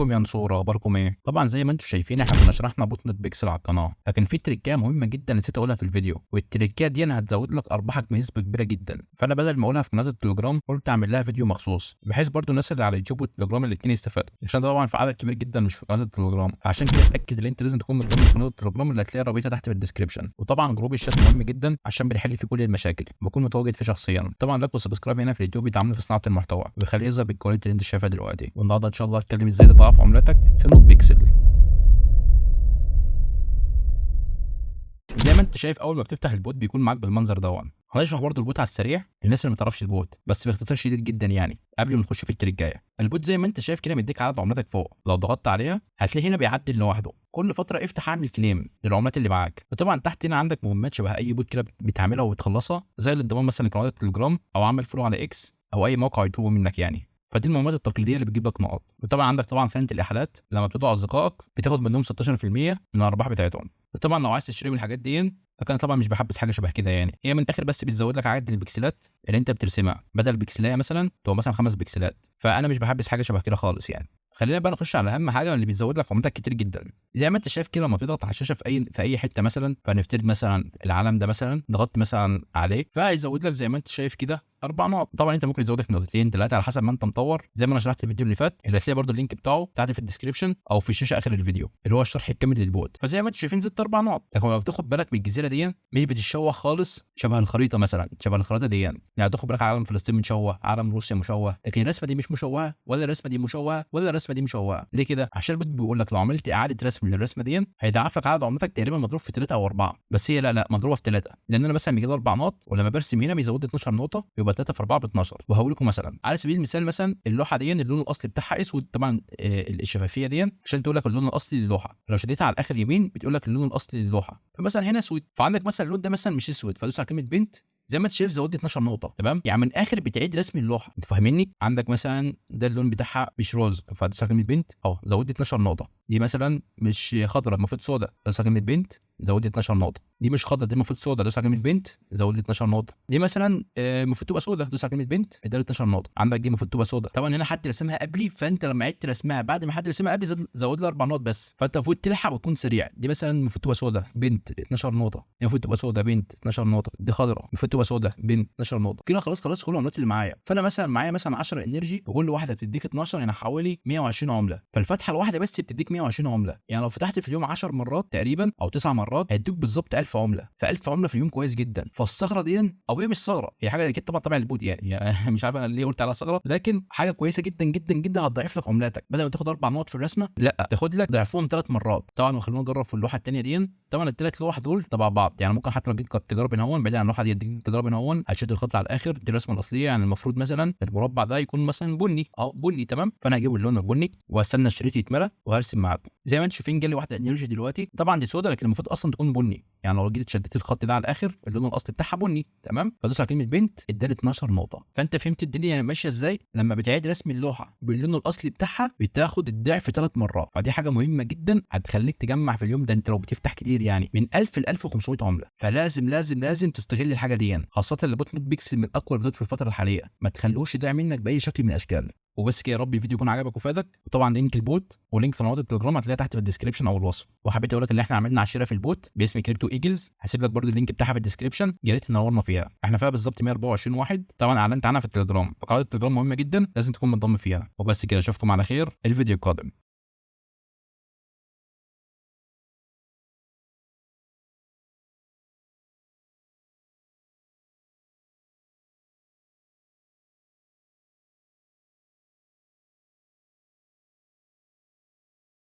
ازيكم يا نصور، اخباركم ايه؟ طبعا زي ما انتم شايفين احنا كنا شرحنا bot NotPixel على القناة، لكن في تريكايه مهمة جدا نسيت اقولها في الفيديو، والتريكايه دي انا هتزود لك ارباحك بنسبة كبيرة جدا. فانا بدل ما اقولها في قناة التليجرام قلت اعمل لها فيديو مخصوص، بحيث برضو الناس اللي على اليوتيوب والتليجرام الاثنين يستفادوا، عشان طبعا في عدد كبير جدا مش في قناة التليجرام. فعشان كده اتاكد ان انت لازم تكون منضم في قناة التليجرام اللي هتلاقي رابطها تحت في ال description. وطبعا group ال chat مهم جدا عشان بنحل فيه كل المشاكل، بكون متواجد فيه شخصيا. طبعا like و subscribe هنا في اليوتيوب بيدعمنا في صناعة المحتوى وبيخليه يظهر بال quality اللي انت شايفها دلوقتي. والنهارده ان شاء الله هتكلم ازاي تضاعف عملتك في NotPixel. زي ما انت شايف اول ما بتفتح ال bot بيكون معاك بالمنظر دون. هنشرح برضو ال bot على السريع للناس اللي ما تعرفش ال bot، بس باختصار شديد جدا يعني قبل ما نخش في التريكايه. ال bot زي ما انت شايف كده مديك عدد عملاتك فوق، لو ضغطت عليها هتلاقي هنا بيعدل لوحده. كل فترة افتح اعمل claim للعملات اللي معاك. وطبعا تحت هنا عندك مهمات شبه اي bot كده بتعملها وبتخلصها، زي الانضمام مثلا لقناه التليجرام او عمل follow على اكس او اي موقع يطلبه منك يعني. فدي المهمات التقليدية اللي بتجيب لك نقط. وطبعا عندك طبعا خانه الاحالات، لما بتدعو اصدقائك بتاخد منهم 16% من الارباح بتاعتهم. وطبعا لو عايز تشتري من الحاجات دي، لكن انا طبعا مش بحبس حاجة شبه كده يعني، هي من الاخر بس بتزود لك عدد البكسلات اللي انت بترسمها، بدل بكسلايه مثلا تبقى مثلا 5 بكسلات. فانا مش بحبس حاجة شبه كده خالص يعني. خلينا بقى نخش على اهم حاجة اللي بتزود لك عملتك كتير جدا. زي ما انت شايف كده لما بتضغط على الشاشة في اي حتة مثلا، فنفترض مثلا العلم ده مثلا ضغطت مثلا عليه، فهيزود لك زي ما انت شايف كده 4 نقط. طبعا انت ممكن تزود لك نقطتين 3 على حسب ما انت مطور، زي ما انا شرحت في الفيديو اللي فات، اللي هتلاقي برده ال link بتاعه تحت في ال description او في الشاشة اخر الفيديو، اللي هو الشرح الكامل لل bot. فزي ما انتم شايفين زدت 4 نقط. لكن لو تاخد بالك من الجزيرة دي مش بتتشوه خالص شبه الخريطة مثلا، شبه الخريطة دي يعني هتاخد بالك عالم فلسطين مشوه، عالم روسيا مشوه، لكن الرسمة دي مش مشوهة، ولا الرسمة دي مشوهة، ولا الرسمة دي مشوهة. ليه كده؟ عشان ال bot بيقول لك لو عملت اعاده رسم للرسمه دي هيضاعف لك عدد عملتك تقريبا مضروب في 3 او 4، بس هي لا مضروبة في 3، لان انا مثلا بيجي لي 4 نقط، ولما برسم هنا بيزود لي 12 نقطة، يبقى 3 في 4 ب 12. وهقول لكم مثلا على سبيل المثال، مثلا اللوحة دي اللون الاصلي بتاعها اسود، طبعا الشفافية دي عشان تقول لك اللون الاصلي للوحه، لو شديتها على الاخر يمين بتقول لك اللون الاصلي للوحه. فمثلا هنا اسود، فعندك مثلا اللون ده مثلا مش اسود، فدوس على كلمة paint زي ما انت شايف زود لي 12 نقطة. تمام، يعني من الاخر بتعيد رسم اللوحة، انت فاهميني؟ عندك مثلا ده اللون بتاعها مش روز، فدوس على كلمة paint اهو زود لي 12 نقطة. دي مثلا مش خضراء المفروض سودا، دوس على كلمة paint زود لي 12 نقطة. دي مش خضراء دي المفروض سودا، دوس على كلمة paint زود لي 12 نقطة. دي مثلا المفروض تبقى سودا، دوس على كلمة paint ادالي 12 نقطة. عندك دي المفروض تبقى سودا، طبعا هنا حد رسمها قبلي، فانت لما عدت رسمها بعد ما حد رسمها قبلي زود لي 4 نقط بس، فانت المفروض تلحق وتكون سريع. دي مثلا المفروض تبقى سودا paint 12 نقطة، دي المفروض تبقى سودا paint 12 نقطة، دي خضراء المفروض تبقى سودا paint 12 نقطة. كده خلاص كل العملات اللي معايا. فانا مثلا معايا مثلا 10 energy، وكل واحدة بتديك 12، يعني حوالي 120 عمله. فالفتحه الواحدة بس بتديك 120 عمله، يعني لو فتحت في اليوم 10 مرات تقريبا او 9 مرات هيديك بالظبط 1000 عمله. ف1000 عمله في اليوم كويس جدا. فالثغره دي، او هي مش ثغره، هي حاجة اكيد طبعا تبع ال bot يعني مش عارف انا ليه قلت عليها ثغره، لكن حاجة كويسة جدا جدا جدا هتضعف لك عملاتك. بدل ما تاخد 4 نقط في الرسمة، لا تاخد لك ضعفهم 3 مرات. طبعا وخلونا نجرب في اللوحة الثانية دي. طبعا الثلاث لوح دول تبع بعض، يعني ممكن حتى لو جيت تجرب هنا هون بعيد عن اللوحة دي، تجرب هنا هون هتشد الخط على الاخر. دي الرسمة الاصلية، يعني المفروض مثلا المربع ده يكون مثلا بني، بني تمام. فانا هجيب اللون البني واستنى الشريط يتملى وهرسم معاكم. زي ما انتم شايفين جالي واحدة energy دلوقتي، طبعا دي سودا لكن المفروض اصلا تكون بني، يعني لو جيت شديت الخط ده على الاخر اللون الاصلي بتاعها بني. تمام، فدوس على كلمة paint ادالي 12 نقطة. فانت فهمت الدنيا ماشية ازاي؟ لما بتعيد رسم اللوحة باللون الاصلي بتاعها بتاخد الضعف 3 مرات. فدي حاجة مهمة جدا هتخليك تجمع في اليوم ده، انت لو بتفتح كتير يعني من 1000 ل 1500 عمله. فلازم لازم لازم تستغل الحاجة دي، خاصة اللي bot NotPixel من اقوى البوتات في الفترة الحالية، ما تخلوش يضيع منك باي شكل من الاشكال. وبس كده، يا رب الفيديو يكون عجبك وفادك. وطبعا link ال bot و link قنوات التليجرام هتلاقيها تحت في ال description او الوصف. وحبيت اقول لك ان احنا عملنا عشيره في ال bot باسم Crypto Eagles، هسيب لك برده ال link بتاعها في ال description، يا ريت تنورنا فيها. احنا فيها بالظبط 124 واحد، طبعا اعلنت عنها في التليجرام، فقناه التليجرام مهمة جدا لازم تكون منضم فيها. وبس كده، اشوفكم على خير الفيديو القادم.